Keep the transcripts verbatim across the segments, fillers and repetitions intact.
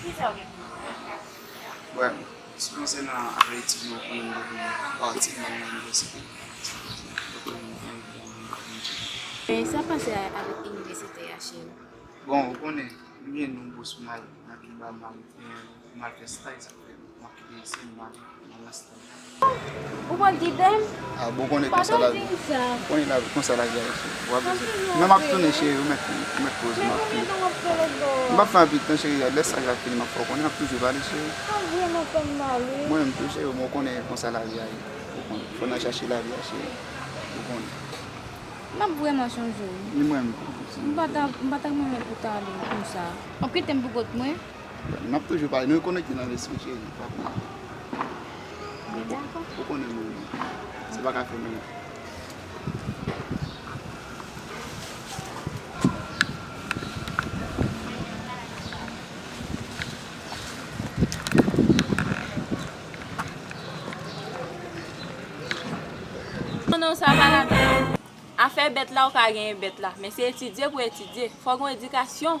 Ki sa w gen pou di? Wè, se konsènan afè etid mwen, konnen m depi pati nan inivèsite. Men sa pase avèk inivèsite a, cheri? Bon, ou konnen, m gen yon bous mal nan Kiba, mal, mal fè staj, sa fè m ap kite isi, m al, m al nan staj. Ou pral kite m? Ah, bon, konnen konsa la, konnen la, konsa lavi a ye, cheri. W ap bezwen. Men m ap tounen, cheri, ou mèt, ou mèt poze m ap tounen. M p ap fè anpil tan, cheri, lè staj la fini, m ap fè w konnen, m ap toujou pale, cheri. Sa vrèman fè m mal, wi. Mwen menm tou, cheri, mwen konnen konsa lavi a ye. Ou konnen. Fò n al chache lavi a, cheri. Ou konnen. M ap vrèman chanje, wi. Ni mwen menm. M pa ta, m pa ta renmen pou w ta ale konsa. W ap kite m pou kont mwen? N ap toujou pale. Nou konekte nan lespri, cheri. Pa pran. Dakò. Ou konnen mwen menm. Se pa ka fè mwen. Non, non, sa pa ladan. Afè bèt la, ou ka genyen bèt la. Men se etidye pou etidye. Fò gen edikasyon.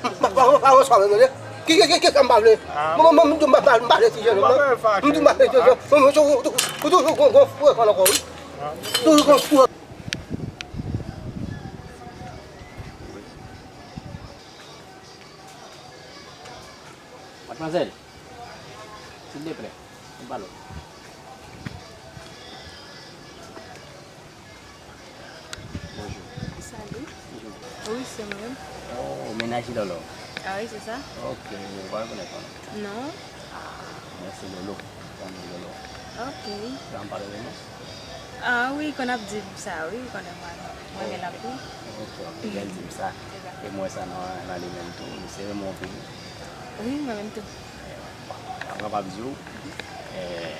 M pa, pa, pa, pa, pa, pa, ki, ki, ki, ki, sa m pa vle. Mwen, mwen, mwen, m di m pa, pa, m pa vle ti jèn, non. M di m pa vle ti jèn. Mwen, mwen, ou, ou, ou toujou gon, gon fou ekòl ankò, wi. Toujou gon fou. Madmwazèl, silvouplè, ann pale w. Bonjou. Salut. Bonjou. Wi, se mwen menm. Oh, mennaj Lolo. Ah wi, se sa. Ok, ou pa rekonèt mwen non? Non. Ah, mwen se Lolo. Zanmi Lolo. Ok. Sa m pale w non? Ah wi, konn ap di m sa, wi, ou konnen mwen, mwen renmen l anpil. Ok, ok, bèl di m sa. E mwen sa nan, nan li menm tou, misye renmen w anpil. Wi, mwen menm tou. Bon, m kapab di w, eh,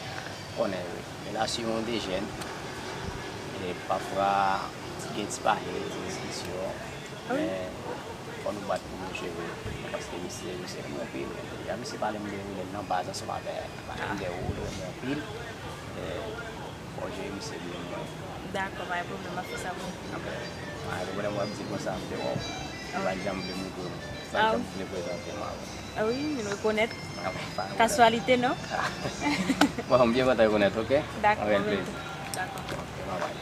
konnen relasyon de jèn, e pafwa gen ti pale, ti diskisyon, men fò nou bat pou nou jere, paske misye, misye renmen anpil. Ya misye pale m de ou, lè l nan baz ansanm avè, pale m de ou, l renmen anpil. Eh, fò jere misye byen mwen. Dakò, pa gen pwoblèm, m ap fè sa pou ou. Apre, pa gen pwoblèm, w ap di konsa, m te wè w. Ou pa t janm vle montre m. Ou pa t janm vle prezante m avè w. Ah wi, m rekonèt. Ah, pa gen pwoblèm. Kazwalite, non? Bon, m byen kontan rekonèt, ok? Dakò, mwen menm tou. Dakò. Ok, bye bye.